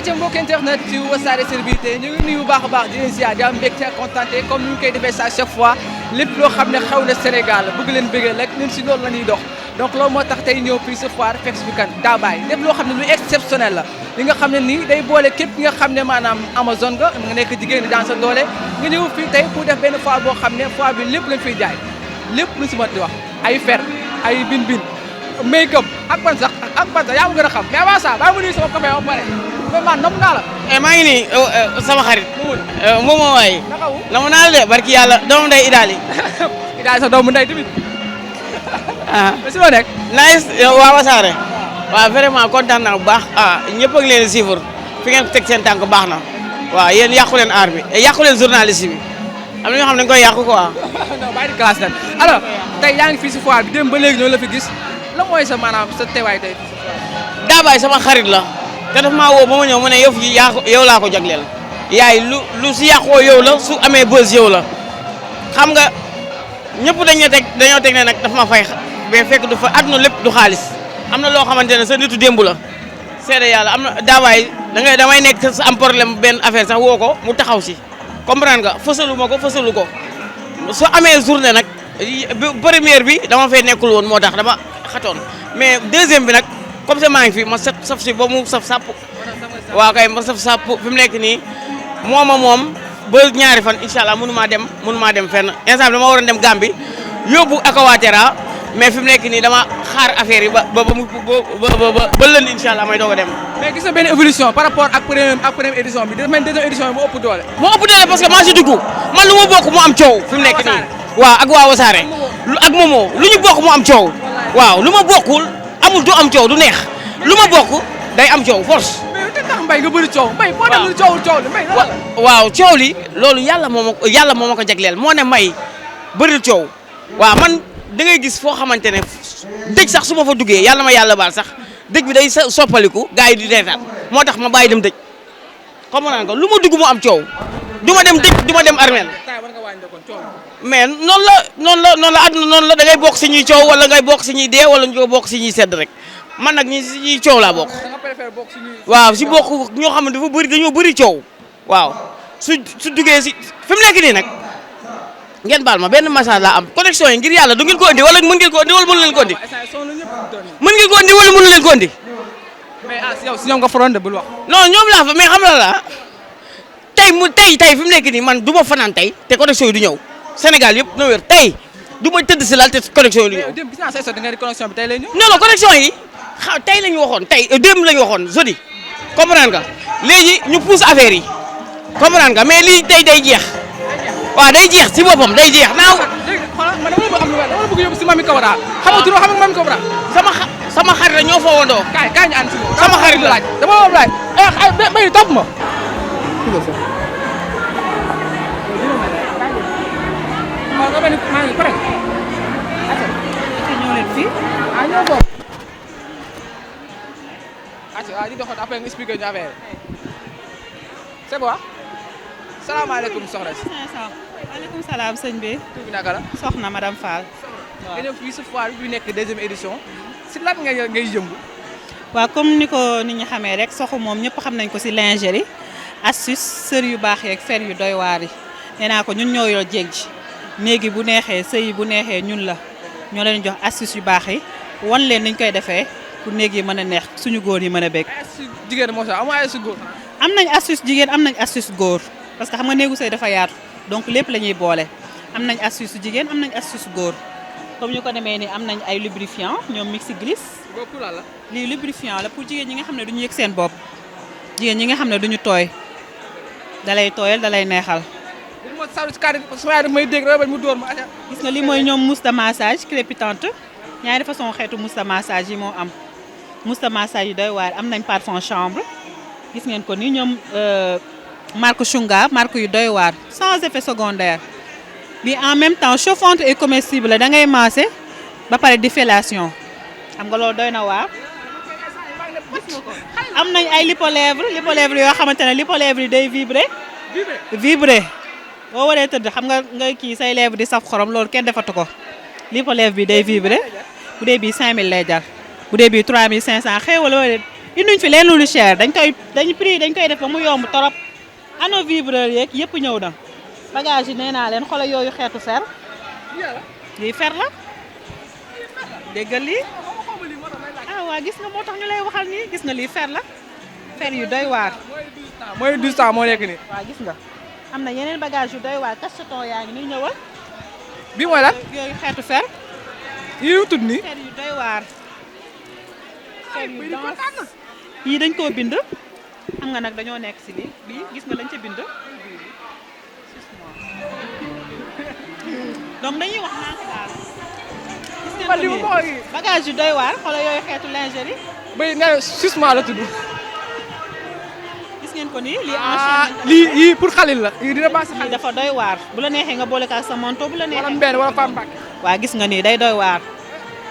aca mbokk internet ci Wassare Célébrité ñu ngi nuyu bu baax a baax di leen ziar di am mbégte ak contenté comme ni ñu koy defee à chaque fois lépp loo xam ne xew na Sénégal bëgg leen bëggal rek ñun si loolu la ñuy dox donc loolu moo tax tey ñëw fii ce foire fekk fi kan Dabaye lépp loo xam ne lu exceptionnel la li nga xam ne nii day boole képp ki nga xam ne maanaam Amazone nga nekk jigéen dans sa doole nga ñëw fii tey pour def benn foire boo xam ne foire bi lépp lañ fiy jaay lépp lu si mën di wax ay fer ay bin make up ak ban sax yaa ma gën a xam mais avant ça baa ma nuyu sama copain ba pare mais man nam naa la maa ngi nii sama xarit moom moo waay nakawu namu naa la de barki yàlla doomu nday Idaali Idaali sa doomu nday tamit si loo nekk nice waa Wassare waaw vraiment kontaan naa bu baax ñëpp a ngi leen suivre fi ngeen teg seen tànk baax na waaw yéen yàqu leen art bi yàqu leen journaliste bi am na ñoo xam ne dañu koy yàqu quoi non bàyyi di classe nag alors tey yaa ngi fii si foire bi dem ba léegi ñoo la fi gis la mooy sa maanaam sa teewaay tey fii si foire Dabaye sama xarit la te daf maa woo ba ma ñëw mu ne yëf yi yow laa ko jagleel yaay lu si yàqoo yow la su amee bës yow la xam nga ñëpp dañoo teg ne nag daf ma fay mais fekk du fa àdduna lépp du xaalis am na loo xamante ne sa nitu démb la seede yàlla am na Dabaye damay nekk sa am problème benn affaire sax woo ko mu taxaw si comprendre nga fësalu ma ko fësalu ko soo amee journée nag première bi dama fay nekkul woon moo tax dama xatoon mais deuxième bi nag comme ça maa ngi fi ma saf si ba mu saf sàpp waaw kay ma saf sàpp fi mu nekk nii moom ba ñaari fan incha allah mënu maa dem fenn instant bi dama waroon dem Gambie yóbbu Aquaterra mais fi mu nekk nii dama xaar affaire yi ba lënd incha allah may doog a dem. mais gis na benn évolution par rapport ak première édition bi dafa mel ni deuxième édition bi moo ëpp doole. moo ëpp doole parce que maa si dugg man lu ma bokk mu am coow. fi mu nekk nii waaw ak waa Wassare ak Momo lu ñu bokk mu am coow. waaw lu ma bokkul amul du am coow du neex lu ma bokk day am coow force. mais te tax mbay nga bëri coow. mbay boo demee coow li mbay waaw coow li loolu yàlla moo ma ko jagleel moo ne may bëri coow waaw man da ngay gis foo xamante ne dëj sax su ma fa duggee yàlla ma yàlla baal sax dëj bi day soppaliku gars yi di reetaan moo tax ma bàyyi dem dëj xam nga ko lu ma dugg mu am coow du ma dem dëj du ma dem armeel mais noonu la àdduna noonu la da ngay bokk si ñuy coow wala ngay bokk si ñuy dee wala nga bokk si ñuy sedd rek man nag ñi si ñuy coow laa bokk. waaw si bokk ñoo xam ne dañoo bëri coow waaw su duggee si fi mu nekk nii nag ngeen baal ma benn message laa am connexion yi ngir yàlla du ngeen ko indi wala mën ngeen ko indi wala mënu leen ko indi mën ngeen ko indi wala mënu leen ko indi. mais yow si ñoom nga faroon de bul wax. non ñoom laa fa mais xam nga la tey fi mu nekk nii man du ma fanaan tey te connexion yi du ñëw Sénégal yëpp na wér tey du ma tëdd si laal te connexion yi du ñëw. gis naa say sot nga di connexion bi tey lay ñëw. non connexion yi tey la ñu waxoon tey démb la ñu waxoon jeudi comprendre nga léegi ñu pousse affaire yi comprendre nga mais lii tey day jeex waaw day jeex si boppam day jeex naaw. léegi xoolal man dama bëgg yóbbu si Mami Cobra xam nga tur xam nga Mami Cobra. sama xarit la ñoo fa wandoo. kaay ñu ànd si moom. sama xarit la laaj dama la laaj. bay topp ma. maa ngi pare. ñëw leen fii. ñoo bokk. waaw di doxal après nga expliqué ñu affaire c'est bon. salaamaaleykum soxna si. maaleykum salaam sëñ bi. tur bi naka la. soxna madame Fall. waaw nga ñëw fii si foire bi nekk deuxième édition si lan ngay yëngu. waaw comme ni ko nit ñi xamee rek soxu moom ñëpp xam nañ ko si lingerie astuce sër yu baax yeeg fer yu doy waar yi nee naa ko ñun ñoo yor jéeg ji néegi bu neexee sëy bu neexee ñun la ñoo leen jox astuce yu baax yi wan leen niñ koy defee pour néeg yi mën a neex suñu góor yi mën a bég. astuce jigéen moo sax amul astuce góor. am nañ astuce jigéen am nañ astuce góor parce que xam nga néegu sëy dafa yaatu donc lépp la ñuy boole am nañ astuce jigéen am nañ astuce góor comme ñu ko demee ni am nañ ay lubrifiant ñoom Mixi Glisse. boobu la la. lii lubrifiant la pour jigéen ñi nga xam ne duñu yëg seen bopp jigéen ñi nga xam ne duñu tooy dalay tooyal dalay neexal. gis nga li mooy ñoom mousse de massage crépitante ñaari façon xeetu mousse de massage yi moo am mousse de massage yi doy waar am nañ parfum chambre gis ngeen ko ni ñoom marque Chunga marque yu doy waar sans effet secondaire bi en même temps chauffante et comestible da ngay masser ba pare di fellation xam nga loolu doy na waar. am nañ ay lipolèvre yoo xamante ne lipolèvre yi day vibrer boo waree tëdd xam nga kii say lèvre di saf xorom loolu kenn defatu ko lipolèvre bi day vibrer bu dee bii 5000 lay jar bu dee bii 3500 xëy wala induñ fi leen lu cher dañ koy def ba mu yomb torop anneau vibreur yeeg yëpp ñëw na bagage yi nee naa leen xoolal yooyu xeetu fer lii fer la déggal lii waa gis nga moo tax ñu lay waxal nii gis nga lii fer la fer yu doy waar mooy 12 ans moo nekk nii. waa gis nga am na yeneen bagage yu doy waar cacheton yaa ngi nii ñëwal bii mooy lan yooyu xeetu fer yii yu tudd nii. fer yu doy waar fer yu danse yii dañ koo bind xam nga nag dañoo nekk si lii bii gis nga lañ ca bind donc dañuy wax naa ko daal gis ngeen ko nii bagage yu doy waar xoolal yooyu xeetu lingerie bay ne susement la tudd. gis ngeen ko nii lii enchaîné lii yii pour xalil la yii dina baax si lii xalil. dafa doy waar bu la neexee nga boole ko ak sa manteau bu la wala neexee mbenn wala Pam Mbacke. waa gis nga nii day doy waar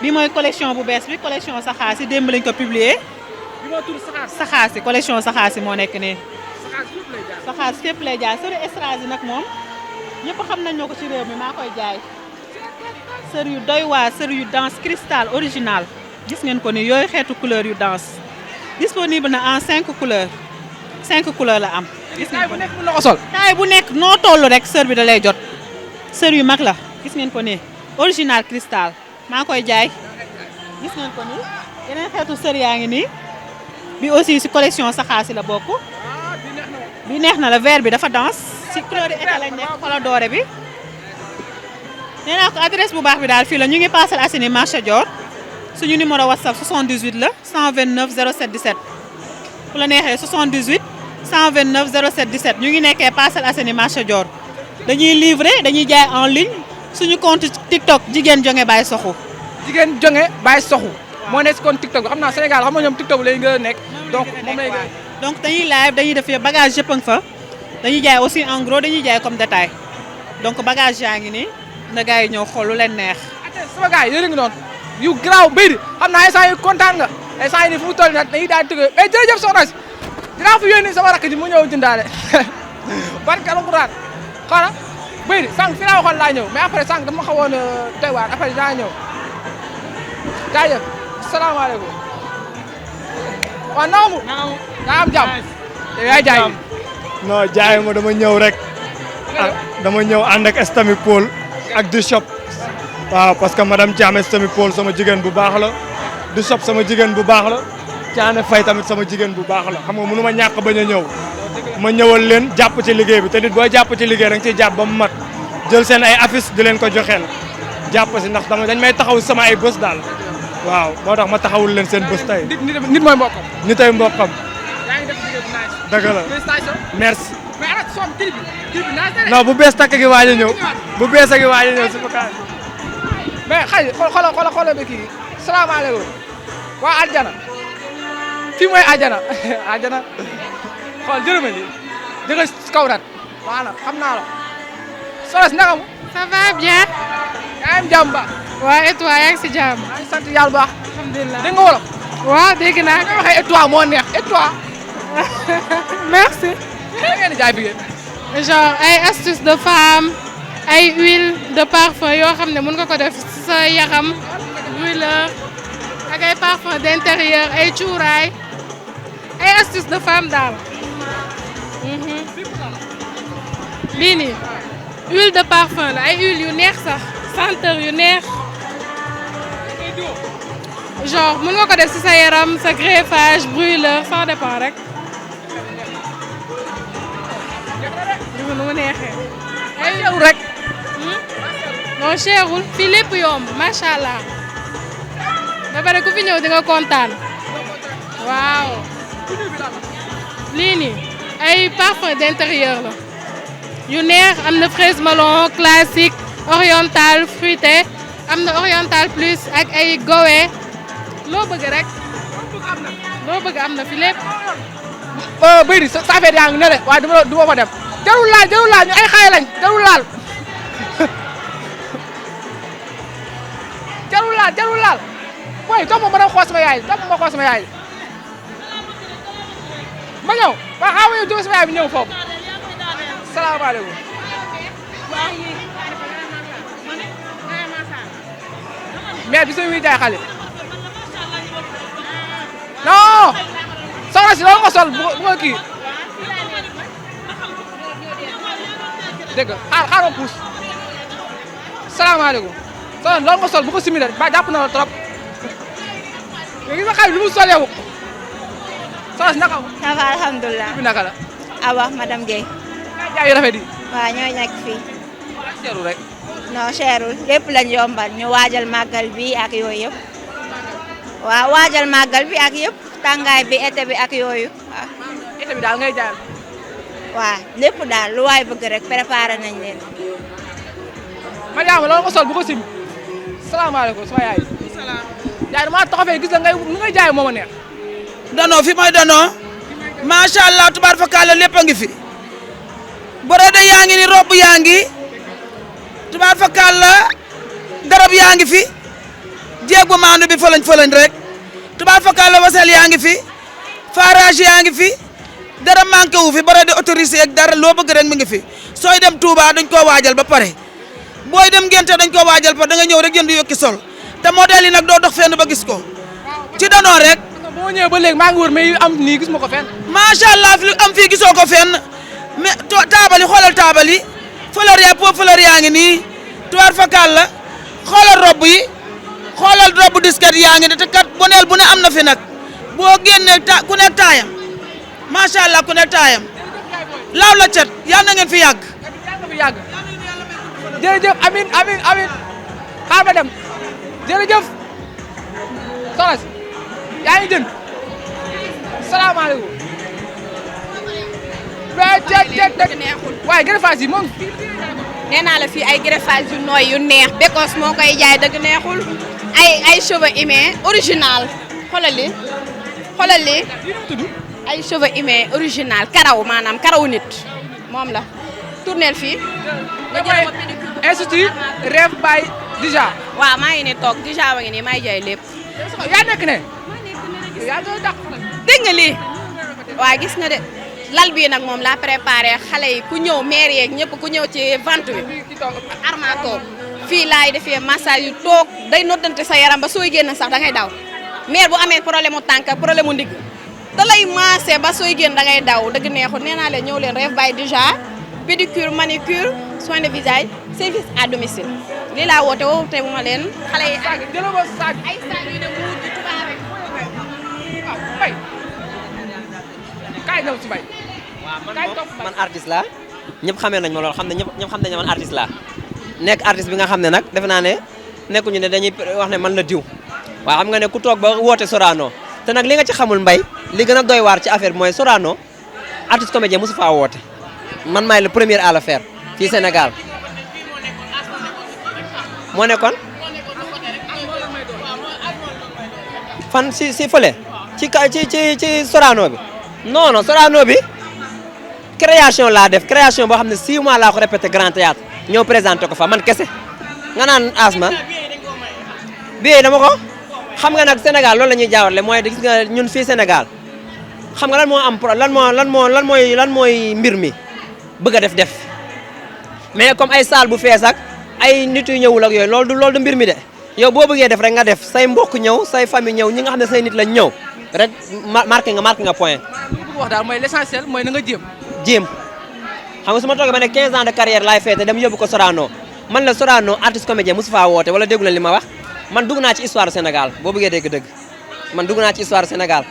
bi mooy collection bu bees bi collection saxaasi démb lañ ko publier bi moo tudd saxaar. saxaasi collection saxaasi moo nekk nii saxaar suuf lay jaar. saxaas fépp lay jaay sëru estrage yi nag moom ñëpp xam nañ ñoo ko ci réew mi maa koy jaay sër yu doy waar sër yu danse cristal original gis ngeen ko ni yooyu xeetu couleur yu danse disponible na en 5 couleurs 5 couleurs la am gis ngeen ko bu nekk mën na ko sol. taay bu nekk noo toll rek sër bi da lay jot sër yu mag la gis ngeen ko nii original cristal maa koy jaay gis ngeen ko nii yeneen xeetu sër yaa ngi nii bi aussi ci collection saxaasi la bokk bi neex na la vert bi dafa danse ci couleur été lañ nekk xoolal doore bi nee naa ko adresse bu baax bi daal fii la ñu ngi Parcelles Assainies marché Dior suñu numéro WhatsApp 78 la 129 07 17 bu la neexee 78 129 07 17 ñu ngi nekkee Parcelles Assainies marché Dior dañuy livrer dañuy jaay en ligne suñu compte TikTok jigéen jonge baay soxu jigéen jonge bàyyi soxu. moo nekk si kon TikTok bi xam naa Sénégal xam nga ñoom TikTok bi lay nga nekk. donc moom lay nga donc dañuy live dañuy def bagage yëpp a ngi fa dañuy jaay aussi en gros dañuy jaay comme détail donc bagage yaa ngi nii na gars yi ñëw xool lu leen neex. sama gars yi yéen a ngi noonu yu garaaw béy di xam naa instant yi kontaan nga instant yi nii fu mu toll nii dañuy daal di tëgg mais jërëjëf soxna si dinaa fi yónni sama rakk ji mu ñëw jëndaale barke alxuraan xanaa béy di sànq fi naa waxoon laa ñëw mais après sànq dama xawoon doy waar après dinaa ñëw jaajëf salaamaaleykum waaw naamu yaa am jàmm yaay jaay non jaay ma dama ñëw rek dama ñëw ànd ak Estami Paul ak du shop waaw parce que madame Thiam Estami Paul sama jigéen bu baax la du shop sama jigéen bu baax la Thiané Faye tamit sama jigéen bu baax la xam nga mënu ma ñàkk bañ a ñëw ma ñëwal leen jàpp ci liggéey bi te nit booy jàpp ci liggéey da nga ciy jàpp ba mu mat jël seen ay affiche di leen ko joxeel jàpp si ndax dañ may taxaw sama ay bés daal waaw moo tax ma taxawul leen seen bés tey nit mooy mbokkam nit ay mbokkam yaa ngi def liggéey bu nice dëgg la félicitations merci mais ana soom clip bi nice na non bu bees takk gi waaj a ñëw bu bees a gi waaj a ñëw su ma mais xëy xoolal ba kii salaamaaleykum waa Aljana fii mooy Aljana Aljana xool jërëma li jëga kaw rat waala xam naa la solos naka mu Ça va bien. yaa am jàmm ba Ouais, et toi, yaa ngi si jàmm. maa ngi sant yàlla bu baax Alhamdulillah. dégg nga wolof waaw dégg naa. nga waxee et toi moo neex et toi Merci. da ngeen di jaay bi Genre ay astuces de femme ay huile de parfum yoo xam ne mën nga ko def si sa yaram brûleur ak ay parfum d'intérieur ay cuuraay ay astuces de femme daal. Lii nii huile de parfum la ay huile yu neex sax senteur yu neex genre mën nga ko def si sa yaram sa greffage brûleur ça dépend rek. nu mu neexee. ay yow rek non cherul fii lépp yomb macha allah ba pare ku fi ñëw di nga kontaan waaw. lii nii ay parfum d'intérieur la yu neex am na fraise melon classique oriental fruité am na oriental plus ak ay gowe loo bëgg rek loo bëgg am na fi lépp. bëy di sa affaire yaa ngi ne de waaye du ma fa dem jarul laal ñu ay xale lañ jarul laal booy topp ma dem xool sama yaay ma ñëw waaw xaaral ma ñëw jóge sama yaay bi ñëw foofu salaamaaleykum mais bi soo muy jaay xale non soxna si loolu nga sol bu nga kii dégg nga xaar ma puus salaamaaleykum soxna loolu nga sol bu ko simi ba jàpp na la trop gis nga xale lu mu sol yow soxna si naka ça va alhamdulilah. bi naka la Awa madame Guèye. jaay yu rafet yi waaw ñooy nekk fii. seeru rek non cherul lépp lañ yombal ñu waajal màggal bi ak yooyu yëpp. waaw waajal màggal bi ak yëpp tàngaay bi été bi ak yooyu waaw. été bi daal ngay jaayal waaw lépp daal lu waay bëgg rek préparé nañ leen. Mariama loolu nga sol bu ko simi salaamaaleykum sama yaay salaam. yaay dama taxawee gis la ngay jaay moo ma neex danoo fi mooy danoo macha allah tubaar fakkaala lépp a ngi fi borode yaa ngi ni robb yaa ngi tubaar fakkaala garab yaa ngi fi jéeg bu maandu bi fëlañ rek tubaar fakkaala wasal yaa ngi fi farage yaa ngi fi dara manqué wu fi borode autorisé ak dara loo bëgg rek mi ngi fi sooy dem Touba dañ koo waajal ba pare booy dem Ngente dañ koo waajal ba da nga ñëw rek jënd yokki sol te modèle yi nag doo dox fenn ba gis ko ci danoo rek. bu ma ñëwee ba léegi maa ngi wër mais am nii gis ma ko fenn. macha allah fi am fii gisoo ko fenn mais taabali xoolal taabali fleur yaa po fleur yaa ngi nii tuwaar fakal la xoolal robb yi xoolal robb disket yaa ngi ni te kat boneel bu ne am na fi nag boo génnee ku nekk taayam macha allah ku nekk taayam laaw la cat yal na ngeen fi yàgg. yàgg jërëjëf amin xaar ma dem jërëjëf soxna si yaa ngi jënd salaamaaleykum waaye greffage yi moom nee naa la fii ay greffage yu nooy yu neex Bécos moo koy jaay dëgg neexul ay cheveux humains original xoolal li ay cheveux humains original karaw maanaam karaw nit moom la tournel fii nga jël ma pédicure institut Rêve by Dija waaw maa ngi ne toog Dija wa ngi nii may jaay lépp yaa nekk ne yaa ngi dàq dégg nga lii waa gis nga de lal bii nag moom laa préparé xale yi ku ñëw maire yeeg ñëpp ku ñëw ci vente bi armato fii laay defee massage yu toog day noddante sa yaram ba sooy génn sax da ngay daw maire bu amee problème mu tànk problème mu ndigg da lay massé ba sooy génn da ngay daw dëgg neexul nee naa leen ñëw leen Rêve by Dija pédicure manicure soin de visage service à domicile lii laa woote bu ma leen xale yi jëloo ma saag ay saag yu ne muur di tubaab bay kaay ñëw si bay man artiste la ñëpp xamee nañ ma loolu xam ne ñëpp xam nañ man artiste la nekk artiste bi nga xam ne nag defe naa ne nekkuñu ne dañuy wax ne man la diw waaw xam nga ne ku toog ba woote Sorano te nag li nga ci xamul mbay li gën a doy waar ci affaire bi mooy Sorano artiste comédien mosu faa woote man maay le premier à le faire fii Sénégal moo nekkoon fan si fële ci Sorano bi non Sorano bi création laa def création boo xam ne 6 mois laa ko répété Grand Théâtre ñëw présenté ko fa man kese nga naan asma bii dama ko xam nga nag Sénégal loolu la ñuy jaawarle mooy gis nga ñun fii Sénégal xam nga lan moo am lan mooy mbir mi bëgg a def mais comme ay salle bu fees ak ay nit yu ñëwul ak yooyu loolu du mbir mi de yow boo bëggee def rek nga def say mbokk ñëw say famille ñëw ñi nga xam ne say nit lañ ñëw rek marqué nga point. li bëgg wax daal mooy l'essentiel mooy na nga jéem. xam nga su ma toogee ba ne 15 ans de carrière laay feete dem yóbbu ko Sorano man la Sorano artiste comédien mosu faa woote wala déggu leen li ma wax man dugg naa ci histoire Sénégal boo bëggee dégg-dëgg man dugg naa ci histoire Sénégal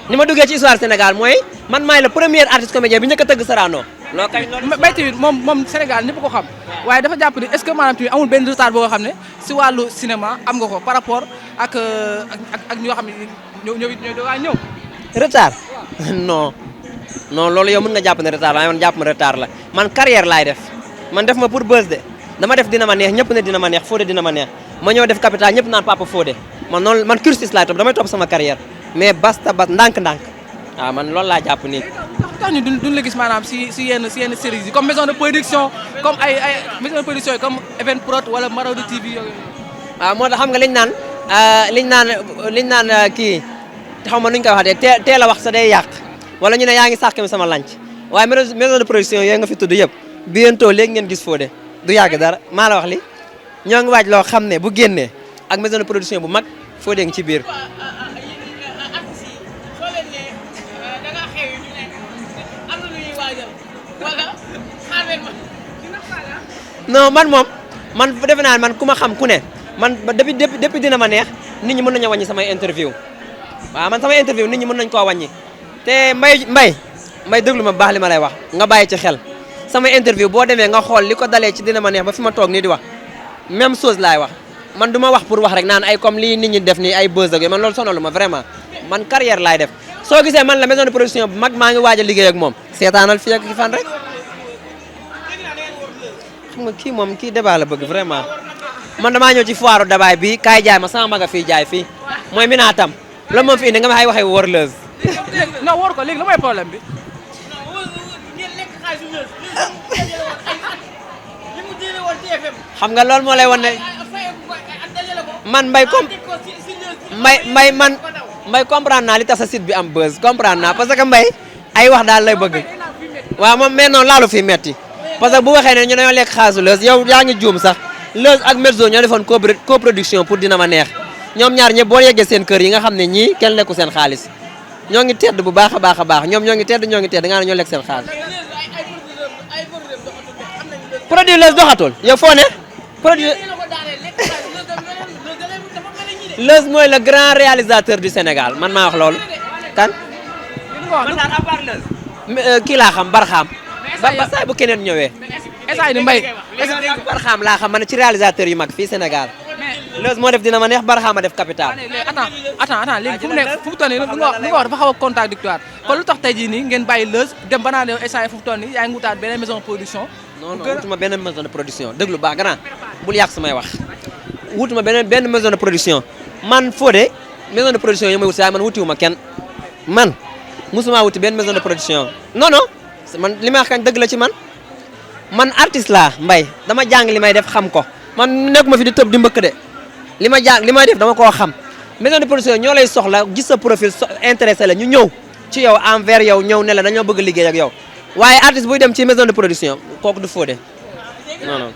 ni ma duggee ci histoire Sénégal mooy man maay le premier artiste comédien bi njëkk a tëgg Sorano. loo kay Mbaye tamit moom Sénégal ñëpp ko xam waaye dafa jàpp ni est-ce que maanaam tamit amul benn retard boo xam ne si wàllu cinéma am nga ko par rapport ak ñoo xam ne ñëw. retard non loolu yow mën nga jàpp ne retard la man jàpp ma retard la man carrière laay def man def ma pour buzz de dama def dina ma neex ñëpp ne dina ma neex Fodé dina ma neex ma ñëw def capital ñëpp naan papa Fodé man cursus laay topp damay topp sama carrière mais basta ndànk-ndànk waaw man loolu laa jàpp nii. tax ñu duñ la gis maanaam si yenn séries yi comme maison de production comme ay maison de production yi comme Evenprod wala Marodi TV yooyu. waaw moo tax xam nga liñ naan kii xaw ma nuñ koy waxatee teel a wax sa day yàq wala ñu ne yaa ngi sàq mi sama lanc waaye maison de production yooyu nga fi tudd yëpp bientôt léegi ngeen gis Fodé du yàgg dara maa la wax li ñoo ngi waaj loo xam ne bu génnee ak maison de production bu mag Fodé ngi ci biir. non man moom man defe naa man ku ma xam ku ne man depuis dina ma neex nit ñi mën nañu wàññi samay interview waaw man samay interview nit ñi mën nañu koo wàññi te mbay déglu ma baax li ma lay wax nga bàyyi ci xel sama interview boo demee nga xool li ko dalee ci dina ma neex ba fi ma toog nii di wax même chose laay wax man du ma wax pour wax rek naan ay comme lii nit ñi def nii ay buzz ak man loolu sonalu ma vraiment man carrière laay def soo gisee man la maison de production bu mag maa ngi waaj a liggéey ak moom seetaanal fii ak ki fan rek xam nga kii moom kii débat la bëgg vraiment man damaa ñëw ci foire Dabaye bi kaay jaay ma sama maga fii jaay fii mooy Minatam la moom fi indi nga ma ay waxee wërleuse non wóor ko léegi la mooy problème bi. xam nga loolu moo lay wan ne man mbay comprendre naa li tax sa site bi am buzz comprendre naa parce que mbay ay wax daal lay bëgg waaw moom mais non laalu fi metti parce que bu waxee ne ñu dañoo lekk xaalisu Leuz yow yaa ngi juum sax Leuz ak Medzo ñoo defoon coproduction pour dina ma neex ñoom ñaar ñëpp boo yeggee seen kër yi nga xam ne ñii kenn lekku seen xaalis ñoo ngi tedd bu baax a baax ñoom ñoo ngi tedd nga ne ñoo lekk seen xaalis produit Leuz doxatul yow foo ne produit Leuz mooy le grand réalisateur du Sénégal man maa wax loolu kan kii laa xam Barxaam ba saay bu keneen ñëwee instant ni Mbaye Barxaam laa xam man ci réalisateur yu mag fii Sénégal Leuz moo def dina ma neex Barxaam a def capital attends léegi fu mu toll nii lu nga wax dafa xaw a contradictoire kon lu tax tey jii nii ngeen bàyyi Leuz dem ba naan yow instant fu mu toll nii yaa ngi wutaat beneen maison de production non wutuma benn maison de production déglu baax grand bul yàq samay wax wutuma benn maison de production man Fodé maison de production yi may wut si man wutiwuma kenn man musuma wuti benn maison de production non man li may wax kañ dëgg la ci man artiste laa Mbaye dama jàng li may def xam ko man nekkuma fi di tëb di mbëkk de li ma jàng li may def dama koo xam maison de production ñoo lay soxla gis sa profil intéressé la ñu ñëw ci yow envers yow ñëw ne la dañoo bëgg liggéey ak yow waaye artiste buy dem ci maison de production kooku du Fodé non